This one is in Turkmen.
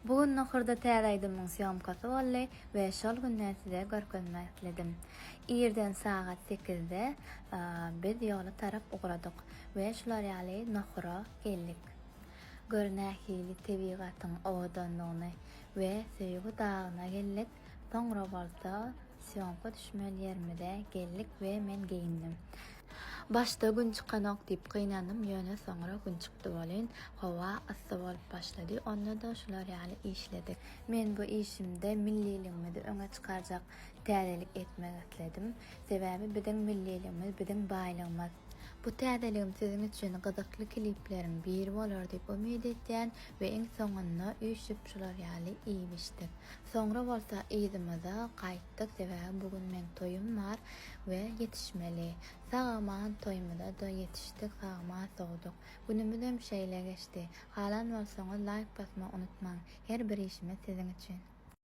Bu gün Nohurda täze aýdymyň sýomkasy boldy we şol günden size görkezmek isledim. Irden sagat sekizde biz ýola tarap ugradyk we şular ýaly Nohura geldik. Gör nähili tebigatyň owadanlygyny we Söýgi dagyna geldik, soňra bolsa sýomka düşmeli ýerimize geldik we men geýindim. Başda gün çykanok diýip gynandym ýöne soňra gün çykdy welin howa yssy bolup başlady onda-da şular ýaly işledik. Men bu işimde milliligimizi öňe çykarjak täzelik etmek isledim. Sebäbi biziň milliligimiz biziň baýlygymyz. Bu täzeligim siziň üçin gyzykly klipleriň biri bolar diýip umyt etýän we iň soňunda üýşüp şular ýaly iýip içdik. Soňra bolsa yzymyza gaýtdyk sebäbi bu gün meň toýum bar we ýetişmeli. Sag-aman toýumyza-da ýetişdik sag-aman sowduk. Günümizem şeýle geçdi. Halan bolsaňyz laýk basmagy unutmaň. Her bir işimiz siziň üçin.